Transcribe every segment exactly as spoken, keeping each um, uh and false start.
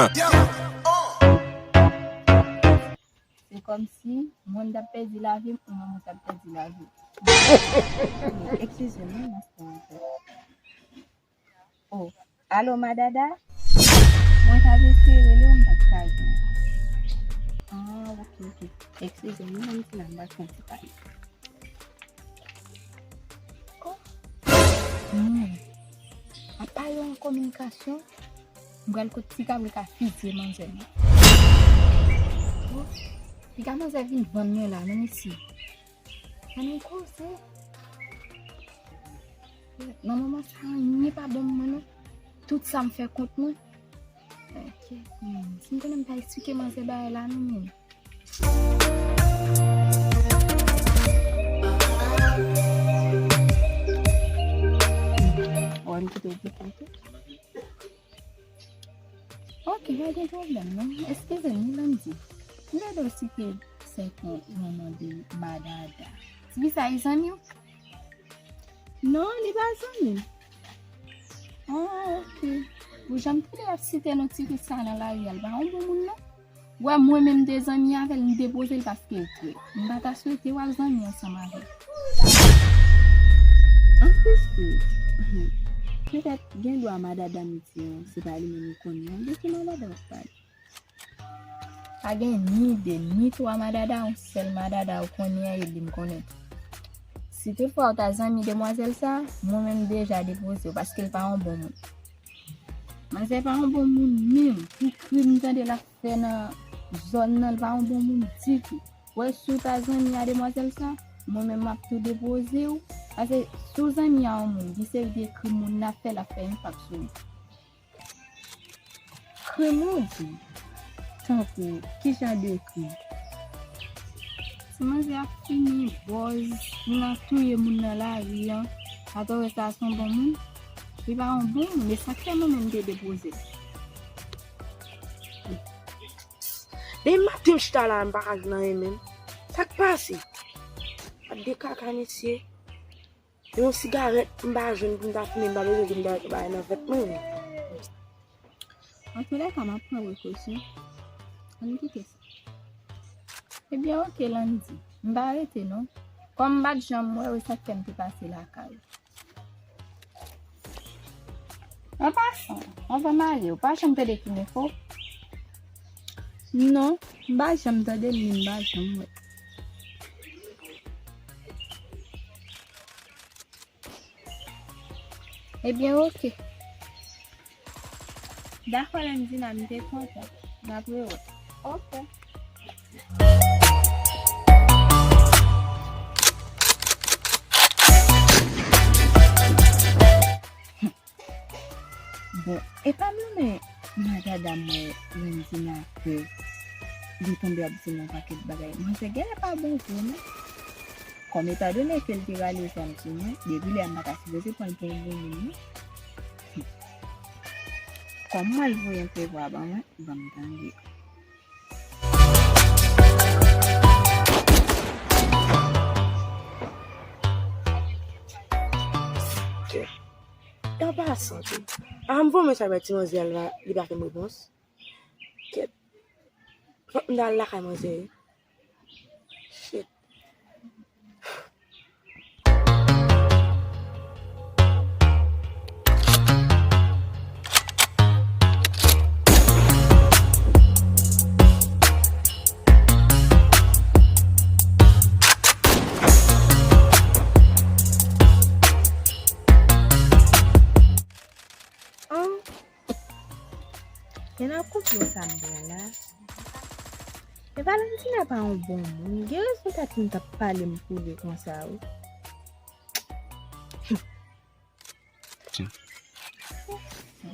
Se kòmsi mwen m t ap pèdi lavi m, ou menm ou t ap pèdi lavi w. Eskize m, wi, m ap pran apèl. Oh, alo, Madada? Mwen t ap eseye rele w, m pa t ka jwenn. Ah, ok, ok. Eskize m, wi, m di la, m pa t fè ti pale. Oh. Hmm. Apa yo an kominikasyon? M pral kot ti kabri ka fizye manzè nan. Oh. Piga manzè vin vann mwen la, non, mesye. Ann koze. Nan moman sa, anyen pa bon pou mwen, non. Tout sa m fè kont mwen. Ok. Hmm. Si m konnen m pa eksplike manzè bagay la, non, men. Wè, m kite w pou kont ou. Ok, pa gen pwoblèm, non. Eskize m, wi, Landy. M tande w site sèten yon non de Madada. Tifi sa e zanmi w? Non, li pa zanmi m. Ah, ok. Ou janm tande y ap site non tifi sa nan lari a, li pa yon bon moun, non. Wè, mwen menm m te zanmi avè l, m depoze l paske l trè. M pa ta swete w al zanmi ansanm avè l. Anplis tou, petèt gen dwa Madada m di an, se pa li menm ou konnen an, de ki Madada w ap pale? Pa gen ni de, ni twa Madada, yon sèl Madada ou konnen an, e li m konnen. Si toutfwa ou ta zanmi demwazèl sa, mwen menm m deja depoze w, paske l pa yon bon moun. Manzè pa yon bon moun menm. Pou krim m tande l ap fè nan zòn nan, l pa yon bon moun ditou. Wè, si w ta zanmi a demwazèl sa, mwen menm m ap tou depoze w. Paske si w zanmi a yon moun, gen seri de krim moun nan ap fè, l ap fè enpak sou ou. Krim ou di? Tankou, ki jan de krim? Ti manzè ap fini bòz, vin ap touye moun nan lari an. Atò wè sa se yon bon moun? Li pa yon bon moun, e sa k fè mwen menm m te depoze l. Depi maten m chita la, m pa ka jwenn anyen menm. Sa k pase? Ap de kaka, mesye. Yon sigarèt m pa jwenn pou m ta fimen, m pa bezwen di m ta bay nan vèt mwen menm. Antoulèka, m ap pran prekosyon. Ann kite sa. Ebyen, oke, Landy. M pa rete, non. Kòm m pa t janm wè w, e sa k fè m te pase lakay ou. An pasan, anvan m ale, ou pa janm tande Kinefo? Non, m pa janm tande l, ni m pa janm wè. Ebyen, oke. Dakò, Landina, m te kontan. N ap rewè. Oke. Bon, e pa m nan men Madada m wè Landina ke li tonbe ap di m yon pakèt bagay. Manzè genlè pa bon vre, non. Kòm etandone ke l te rale zam sou mwen, depi lè a m pa ta sipoze pran l pou yon bon moun, non. Kòm mwen, l voye yon prevwa ban mwen, ban m tande. An pasan tou, a m voye mesaj bay ti manzè a, li pa fè m repons. Kèt. Fòk m ta al lakay manzè. Shit. An, gen nan konplo sa m pran la. E Valentina pa yon bon moun. Gen rezon tèt m t ap pale m koule konsa, wi.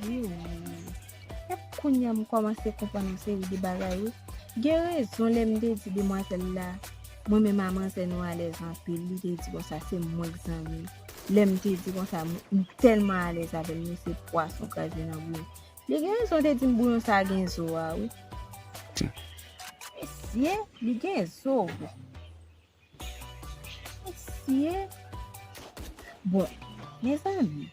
Wi, wi, wi. E kounye a m kòmanse konprann yon seri de bagay, wi. Gen rezon lè m te di demwazèl la, mwen menm a manzè nou alèz anpil, li te di konsa se mwen k zanmi l. Lè m te di konsa, m, m tèlman alèz avè l, mesye, pwason kraze nan bouyon. Li gen rezon te di m bouyon sa gen zo a, wi. Mesye, li gen zo, wi. Mesye. Bon, mezanmi,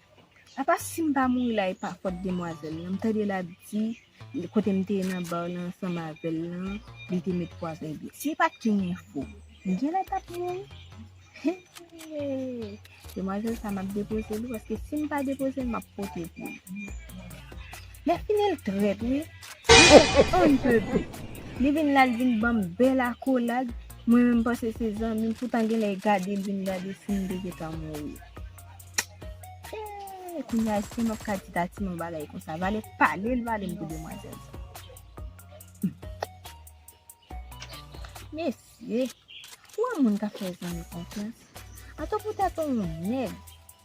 Apa si m pa mouri la, e pa fòt demwazèl lan. M tande l ap di, kote m te ye nan bar lan ansanm avè l lan, li te met pwazon. Ebyen, si e pa t King Info, m genlè t ap mouri. Hey! Demwazèl sa, m ap depoze l wi, paske si m pa depoze l, m ap pote pou li. Lè fini l trèt wi. Li on pè bèt. Li vin la, li vin ban m bèl akolad. Mwen menm m panse se zanmi m, poutan genlè gade l vin gade si m te gentan mouri. Hey! Kounye a, èske m ap ka di Tati yon bagay konsa? Valè pale l pale m pou demwazèl sa. Mesye, ou wè moun k ap fè zanmi konfyans? Atò poutèt ou yon nèg,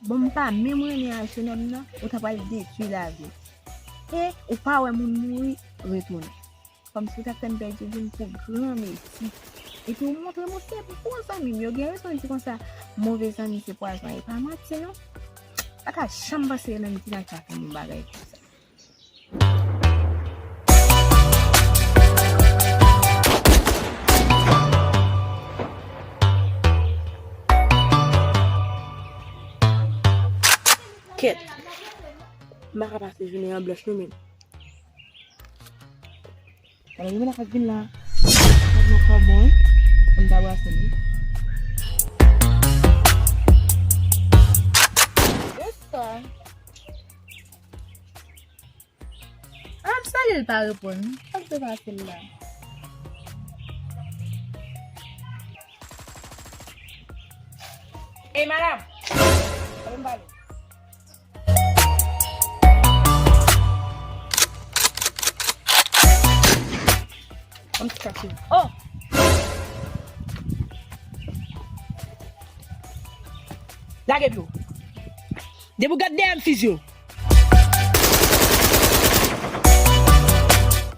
bon, m pa menm renmen ak jenòm nan, ou ta pral detwi lavi l. E ou pa wè moun mouri, retounen. Kòmsi ou ta fè m pèdi vi m pou granmesi. Epi ou montre m ou se bon zanmi m. Yo gen rezon di konsa, move zanmi se pwazon. E pa manti non. Pa ta janm panse Landy ta ka fè m yon bagay konsa. Kèt. M pa ka pase jounen an blanch non menm. Alò, yo mèt ap vin la. Mwen pa bon. Mwen ta brase li. Bonsoir. Ah, m salye l pa reponn. Sa k te pase l la? Ey, madanm! Tande m pale. Ban m ti kache. Oh! Lage pye w. Depi w gad dèyè m, fiziye w.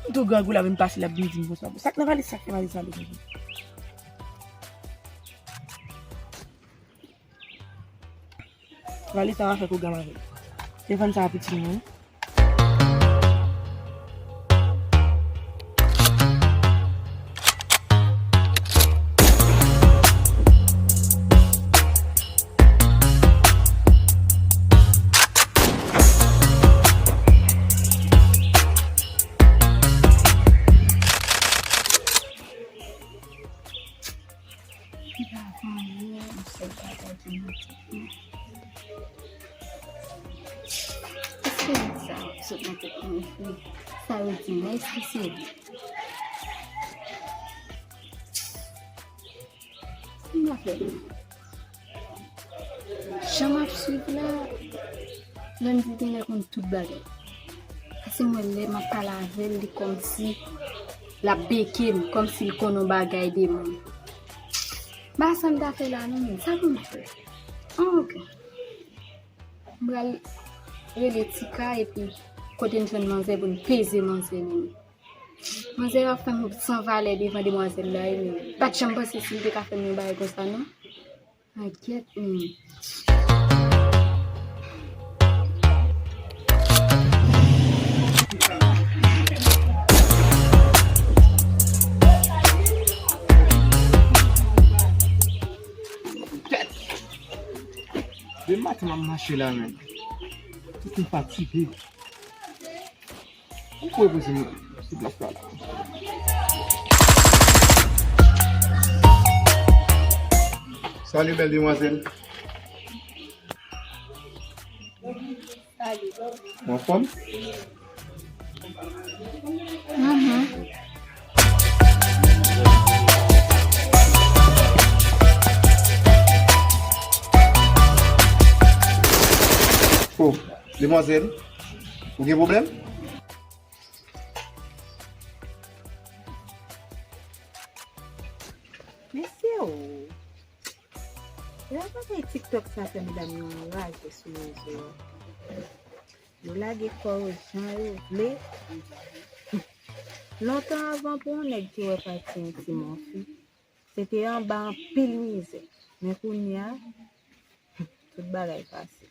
M tou grangou la, vin pase la, vin di m konsa. Sa k nan valiz, sa k nan valiz la, vin di m. Valiz sa va fè kougan avè l. Telefòn sa a piti non. Ki pa vanyan, yon sèl bagay ki nan tèt mwen. Èske nèg sa sot nan tèt mwen vre? Sa yo di mwen, èske se vre? Ki m ap fè? Jan m ap swiv la, Landy genlè konn tout bagay. Paske m wè lè m ap pale avè l, li kòmsi l ap beke m, kòmsi l konn yon bagay de mwen. Ba sa m ta fè la non, men sa pou m fè. Ah, ok. M pral rele Tika epi kote n jwenn manzè pou n peze manzè menm. Manzè ap fè m san valè devan demwazèl la, wi, men m pa t janm panse si l te ka fè m yon bagay konsa, non. Ankèt, men. Depi maten m ap mache la, men. Tout m fatige. Ou kwè poze m sou plas la la. Salut, belle demoiselle. Ou anfòm? Mhm. Oh, demwazèl, ou gen pwoblèm? Mesye o! Lè bagay TikTok sa fè medam yo anraje sou rezo a. Yo lage kò yo jan yo vle. Lontan avan pou yon nèg te wè pati entim yon fi, se te anba anpil mizè. Men kounye a, tout bagay fasil.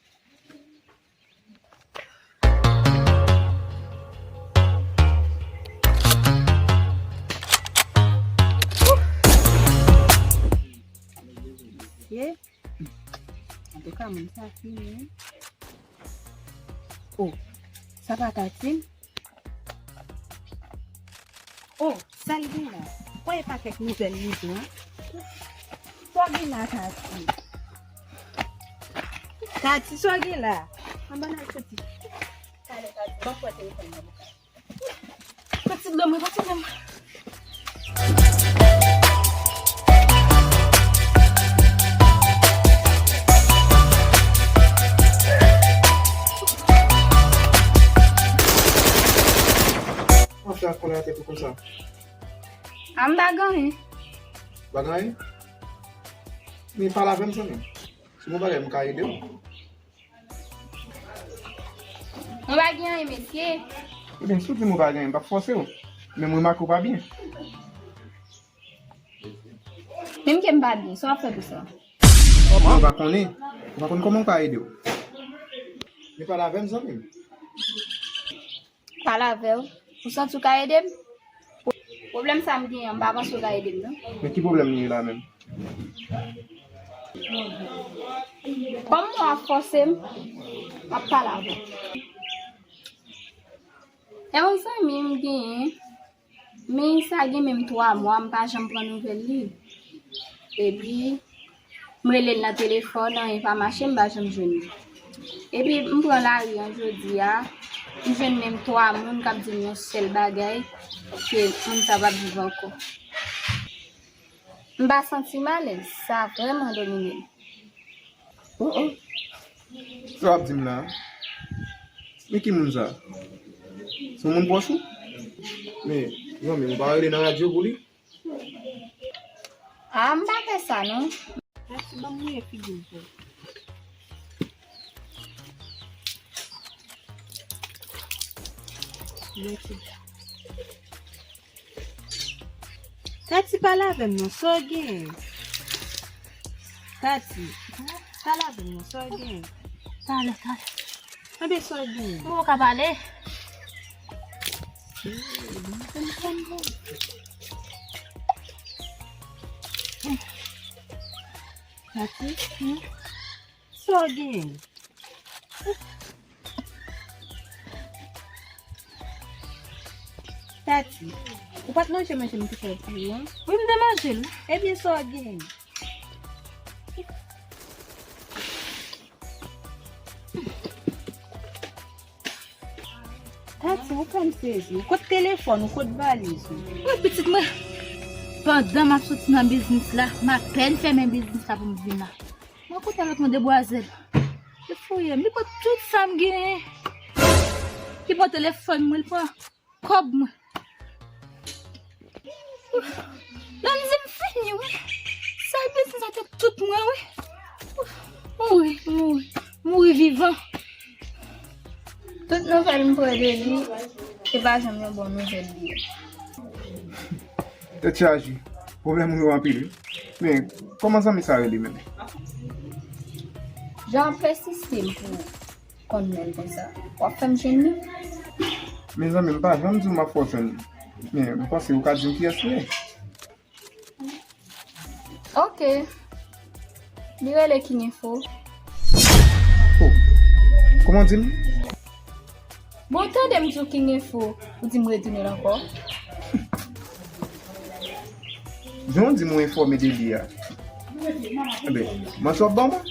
Mesye, antouka, moun sa fini, wi. Oh, sa pa Tati? Oh, sa l gen la? Kwè e pa kèk nouvèl li pran? Sa w gen la, Tati? Tati, sa w gen la? Anba nan soti. Talè, Tati, ban m pran telefòn nan. Pati dlo mwen, pati dlo mwen. Mwen fè ak kòlè tèt ou konsa. A m pa gen anyen. Pa gen anyen? Men pale avè m zanmi. Si mwen bagay m ka ede w. Mwen pa gen anyen, mesye. Ebyen, si w di m ou pa gen anyen, m p ap fòse w. Men m remake w pa byen. Menm ke m pa byen, sa w ap fè pou sa? Mwen pa konnen. Mwen pa konn kòman m ka ede w. Men pale avè m, zanmi m. Pale avè w. Ou santi w ka ede m? Pwoblèm sa m genyen an, m pa panse w ka ede m, non. Men ki pwoblèm li ye la menm? Kòm w ap fòse m, m ap pale avè w. E yon zanmi m genyen, men sa gen menm twa mwa, m pa janm pran nouvèl li. Epi, m rele l nan telefòn, anyen pa mache, m pa janm jwenn li. Epi, m pran lari an jodi a, m jwenn menm twa moun k ap di m yon sèl bagay, ke moun sa p ap viv ankò. M pa santi m alèz, sa vrèman domine m. Oh, oh. Sa w ap di m la? Men ki moun sa? Se yon moun pwòch ou? Men, zanmi m, ou pa rele nan radyo pou li? A, m pa fè sa, non. Tati, ban m mouye figi m pou ou. Mèsi. Tati, pale avè m non, sa w gen? Tati, pale avè m non, sa w gen? Talè, talè. Anben, sa w gen? Ou ka pale? Tati, hmm? Sa w gen? Tati, ou pa t manje manje m te fè pou ou an? Wi, m te manje l. Ebyen, sa w gen? Tati, ou fè m sezi. Kot telefòn ou, kot valiz ou? Wi, pitit mwen. Pandan m ap soti nan biznis la, m apèn fèmen biznis la pou m vin la. Mwen kote lòt mwen debwazèl. Li fouye m, li pran tout sa m genyen. Li pran telefòn mwen, li pran kòb mwen. Nan di m fini, wi. Sa l bezwen sa te tout mwen, wi. Mouri, mouri, mouri vivan. Tout nouvèl m pran de li, se pa janm yon bon nouvèl li ye. Tèt chaje. Pwoblèm ou yo anpil, wi. Men, kòman zanmi sa rele menm? Jan w ap pèsiste m pou konn non l konsa. W ap fè m jwenn li? Mezanmi, m pa janm di w m ap fè w jwenn li. Men, m panse ou ka di m kiyès li ye. Ok. Li rele King Info. Oh. Kòman w di l? Bon, tande m di w King Info, ou di m retounen l ankò. Jan w di m ou enfòme de li a. Enben, manti w ap ban mwen?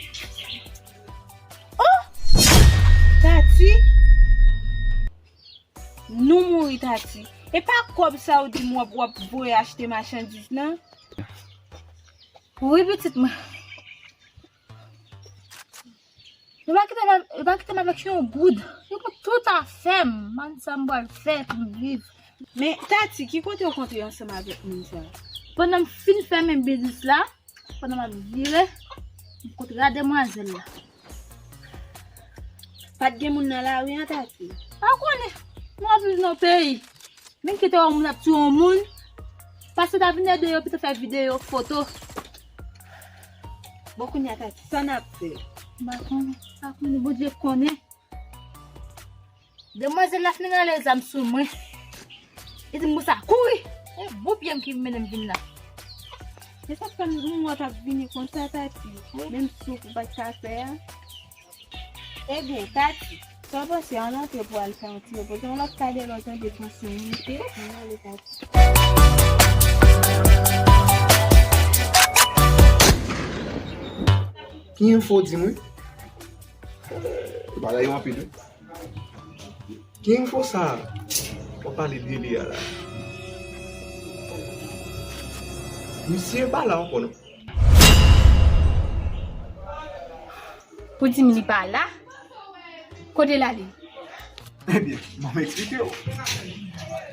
Oh! Tati! Nou mouri, Tati. E pa kòb sa ou di m w ap, w ap voye achte machandiz lan? Wi, pitit mwen. Yo pa kite m, yo pa kite m avèk yon goud. Yo pran tout afè m. M pa konn sa m pral fè pou m viv. Men, Tati, ki kote w kontre ansanm avèk moun sa? Pandan m fin fèmen biznis la, pandan m ap vire, m kontre a demwazèl la. Pa t gen moun nan lari an, Tati? Pa konnen. Nou ap viv nan peyi. Men kite yon moun ap tiye yon moun. Pase ta vin ede yo, pito fè videyo, foto. Bon, kounye a, Tati, sa n ap fè? M pa konnen. M pa konnen. Bondye konnen. Demwazèl la fin rale zam sou mwen. Li di m konsa, kouri! E bon pye m ki mennen m vin la. Se sa k fè m, m wè w t ap vini konsa, Tati. Menm souf ou pa t ka fè a. Ebyen, Tati, Sa w panse, ann antre pou al fè yon ti repoze. Yon lòt kade lòt an depanse monte. Ann ale, Tati. Ki enfo w di m wi? Bagay yo anpil wi. Ki enfo sa w ap pale de li a la? Misye pa la ankò non. Pou di m li pa la? Kote l ale? Ebyen, ban m eksplike w.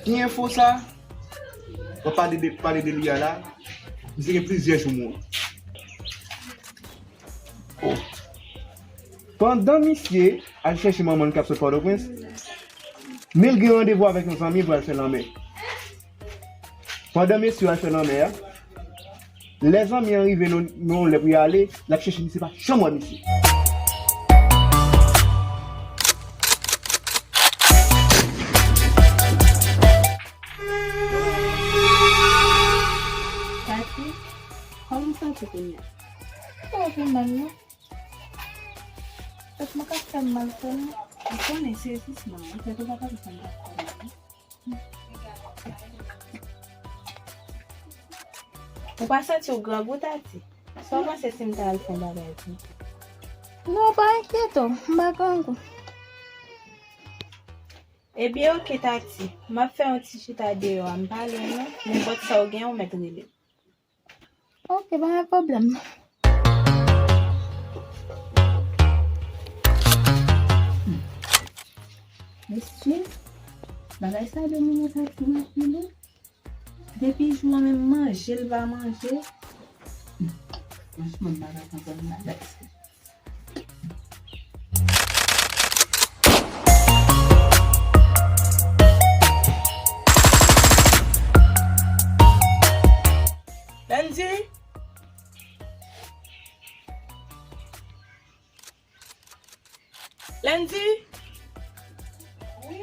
Ki enfo sa w ap pale de, pale de li a la? Misye gen plizyè jou mouri. Oh. Pandan misye al chèche manman l k ap sot Pòtoprens, men l gen randevou avèk yon zanmi pou al fè lanmè. Pandan mesye yo al fè lanmè a, lè zanmi an rive nan, nan yon lè pou y ale, l ap chèche misye, pa janm wè misye. Tati, kòman w santi kounye a? Sa fè mal non. Tèt mwen ka fè m mal sèlman. Ou konnen sezisman an, tèt ou pa ka fè m mal sèlman. Ou pa santi w grangou, Tati? Sa w panse si m ta al fè yon bagay pou ou? Non, pa enkyete w, m pa grangou. Ebyen, oke, Tati. M ap fè yon ti chita deyò a, m pa lwen non. Nenpòt sa w gen, ou mèt rele m. Oke, pa gen pwoblèm. Mesye, bagay sa domine Tati anpil wi. Depi jou an menm manje l pa manje. Franchman, m pa ka konprann bagay sa. Landy! Landy! Wi?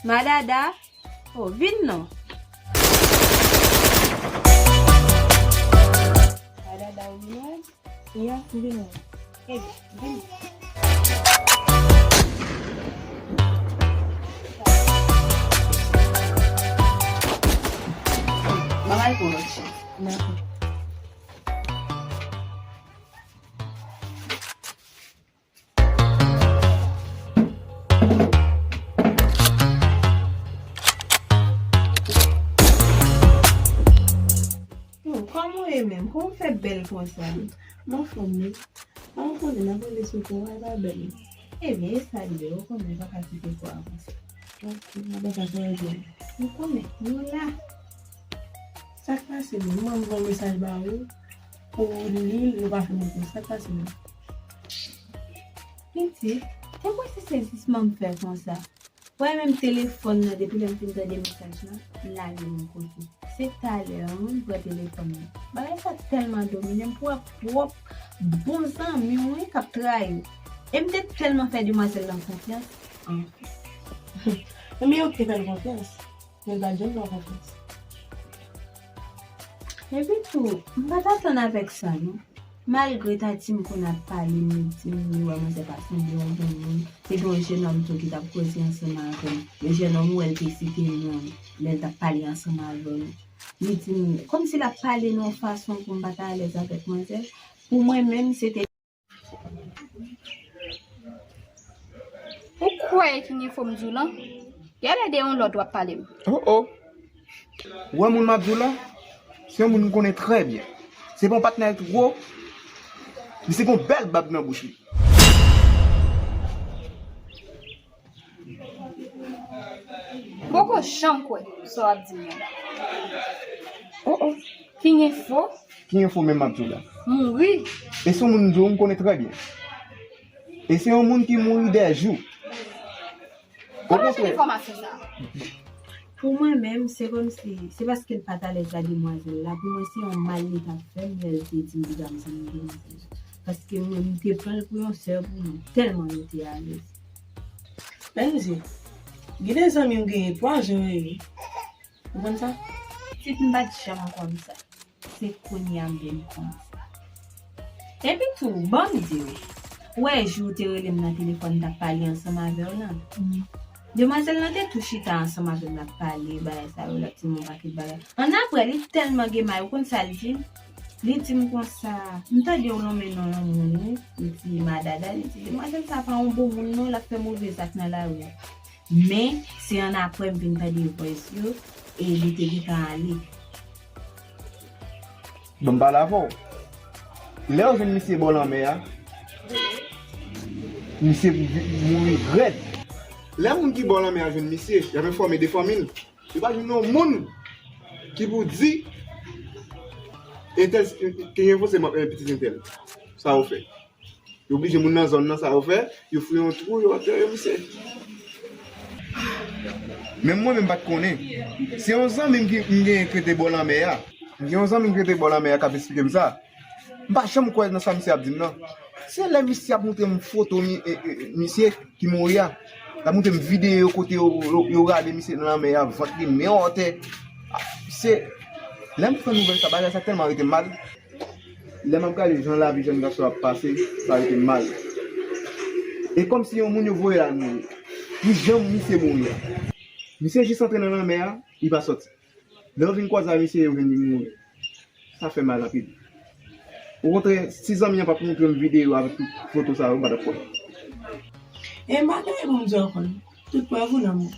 Madada, oh, vin non. Madada, ou vin wè? Wi, m vin wè. Ebyen, vin. M ap al pran lòt chèz. Dakò. Oh, kòman w ye menm? Kòman w fè bèl konsa? M anfòm wi. A, ou konnen, n ap rele sou kò a, e pa bèl. Ebyen, e sa l ye, ou konnen, m pa ka kite kò a konsa. Ok, m ap anfòm, sa va byen. Ou konnen, nou la. Sa k pase menm? Mwen voye yon mesaj ba ou pou w li l, ou pa fè m reponn. Sa k pase menm? Pitit, te kwè se sezisman m fè konsa. Wè menm telefòn nan, depi lè m fin tande mesaj lan, m lage l yon kote. Se talè an wi m pran telefòn nan. Bagay sa tèlman domine m pou wè pwòp bon zanmi w wi k ap trayi w. E m te tèlman fè demwazèl lan konfyans. Anfen. Men ou te fè l konfyans. Men l pa t janm fè w konfyans. Epi tou, m pa t atann avèk sa non. Malgre Tati m konn ap pale, m di m li wè manzè pa sanble yon bon moun. Te gen yon jennòm tou ki t ap koze ansanm avè m. Yon jennòm ou wè l te site non lè l t ap pale ansanm avè m. Li di m, kòmsi l ap pale nan yon fason pou m pa t alèz avèk manzè. Pou mwen menm, se te Ou kwè e ki enfo m di w lan? Genlè de yon lòt w ap pale m. Oh, oh. Ou wè moun m ap di w lan? Se yon moun m konnen trè byen. Se pa yon patnè l two. Li se gon bèl bab nan bouch li. Poko janm kwè sa w ap di m nan. Oh, oh. King Info? King Info menm m ap di w la. Mouri? E se yon moun m di w m konnen trè byen. E se yon moun ki mouri dèjou. Kote w jwenn enfòmasyon sa a? Pou mwen menm, se kòmsi, se paske l pa t alèz ak demwazèl la. Pou mwen, se yon mal li t ap fè m lè l te di m li pa sanble demwazèl la. Paske mwen, m te pran l pou yon sè pou mwen, tèlman nou te alèz. Landy, gen de zanmi m genyen twa jan yo ye. Ou konn sa? Pitit, m pa t janm konn sa. Se kounye a m vin konn sa. Epi tou, ban m di w, ou wè jou w te rele m nan telefòn, m t ap pale ansanm avè w lan. Demwazèl lan te tou chita ansanm avè m, l ap pale, bagay sa yo, l ap di m yon pakèt bagay. Annapre, li tèlman gen may, ou konn sa l di m? Li di m konsa, "M tande w lonmen non yon moun, wi." Li di, "Madada," li di, "demwazèl sa pa yon bon moun, non, l ap fè move zak nan lari a." Men, se annapre m vin tande vòs yo, e li te gentan ale. Bon, m pale avè w. Lè yo jwenn misye bò lanmè a, misye vi- mouri rèd. Lè moun ki bò lanmè a jwenn misye, y ap enfòme de fanmi l. Yo pa jwenn yon moun ki pou di, "Entèl, ki gen fòseman, eh, pitit entèl." Sa yo fè. Yo oblije moun nan zòn nan, sa yo fè, yo fouye yon twou, yo antere misye. Menm mwen menm m pa t konnen. Se yon zanmi m ki m genyen k rete bò lanmè a. M gen yon zanmi m k rete bò lanmè a k ap esplike m sa. M pa janm kwè nan sa misye ap di m nan. Se lè misye ap montre m foto mi- e- e- misye ki mouri a. L ap montre m videyo kote yo, yo, yo rale misye nan lanmè a, vant li men atè. Se, lè m pran nouvèl sa, bagay sa tèlman rete m mal. Lè m ap gade jan lavi jèn gason ap pase, sa rete m mal. E kòmsi yon moun yo voye al mouri. Pou jan misye mouri a. Misye jis antre nan lanmè a, li pa sòti. Lè yo vin kwaze ak misye, yo vin mouri. Sa fè mal anpil. Okontrè, si zanmi an pa t montre m videyo avèk tout foto sa yo, m pa t ap kwè. E m pa gen anyen pou m di ankò non. Tout prèv ou nan men.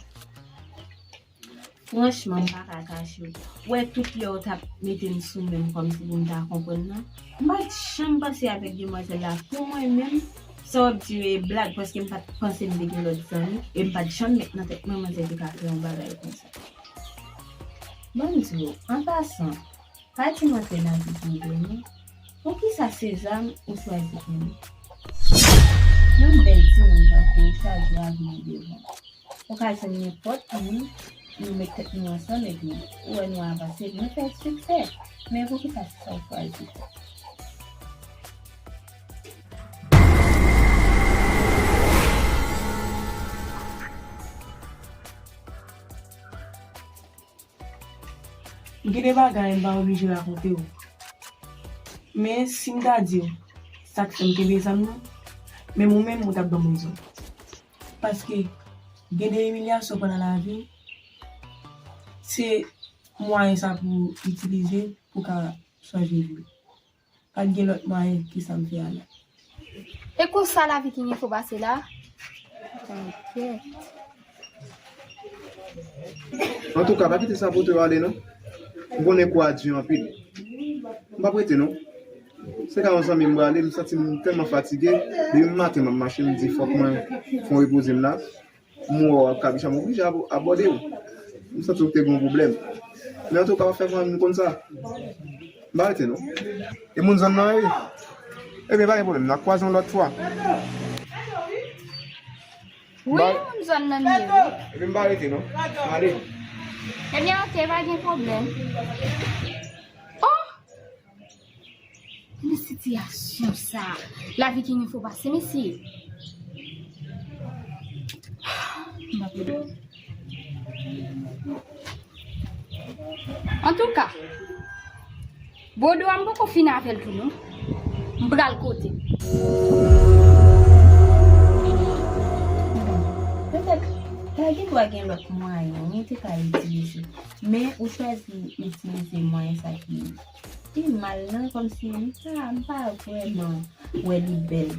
Franchman, m pa ka kache w. Ou wè tout lè w t ap mete m sou men m kòmsi pou m ta konprann nan. M pa t janm panse avèk demwazèl la. Pou mwen menm, sa w ap di yo e blag, paske m pa t panse m te gen lòt zanmi, e m pa t janm met nan tèt mwen manzè te ka fè yon bagay konsa. Ban m di w, an pasan, pa di m antre nan vi m vre non. Poukisa se zam ou chwazi kenbe? Yon bèl timoun tankou w chaje lavi nou devan. Ou ka jwenn nenpòt moun, nou met tèt nou ansanm epi ou wè nou avanse, nou fè siksè. Men poukisa se sa w chwazi fè? Gen de bagay m pa oblije rakonte w. Men si m ta di w sa k fè m kenbe zam nan, menm ou menm ou t ap ban m rezon. Paske gen de imilyasyon pandan lavi, se mwayen sa pou w itilize pou w ka chanje vi w. Pa t gen lòt mwayen ke sa m fè a la. E konsa lavi ki gen fo pase la? Tankyèt. Antouka, pa kite sa pote w ale non. M konnen kou a di anpil. M p ap rete non. Se ka yon zanmi m prale, m santi m tèlman fatige. Depi maten m ap mache, m di fòk mwen fè yon repoze m la. M wè w ak kabicha, m oblije abo- abòde w. M santi w te gen yon pwoblèm. Men antouka, pa fè fanmi m konn sa. M pa rete non. E moun zòn nan wi. Ebyen, pa gen pwoblèm, n a kwaze yon lòt fwa. Wi, ba- moun zòn nan m ye wi. Ebyen, m pa rete non. M ale. Ebyen, oke, pa gen pwoblèm. Oh! Men sitiyasyon sa. Lavi ki gen fo pase, mesye. Antouka, Bodo a m poko fin avè l tou non. M pral kote. Petèt, ta gen dwa gen lòt mwayen ou te ka itilize. Men ou chwazi itilize mwayen sa ki pi mal nan, kòmsi m pa, m pa vrèman wè li bèl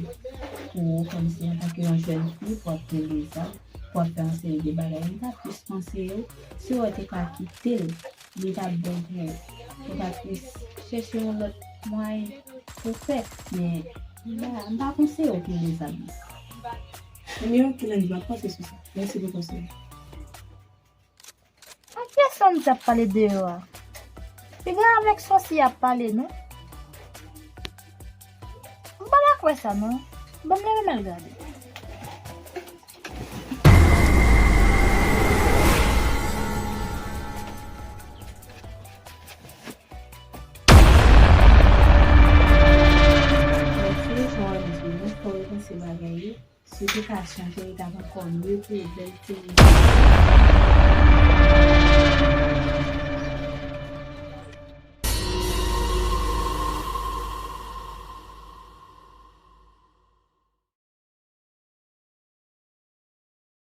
pou ou, kòmsi antanke yon jèn fi, pou w ap kenbe zam, pou w ap fè yon seri de bagay. M ta plis konseye w, si w te ka kite l, li t ap bon pou ou. Ou ta plis chèche yon lòt mwayen pou fè. Men, m pa, m pa konseye w kenbe zam nan. Ebyen, oke, Landy, m ap panse sou sa. Mèsi pou konsèy ou. Ak kiyès Landy ap pale deyò a? Piga avèk sòsye y ap pale, non? M pa dakò sa, non. Ban m leve m al gade. Mèsi, jan w ap di, nou fò repanse bagay yo. Si w te ka chanje, li t ap ankò mye pou ou, bèl ti mesye.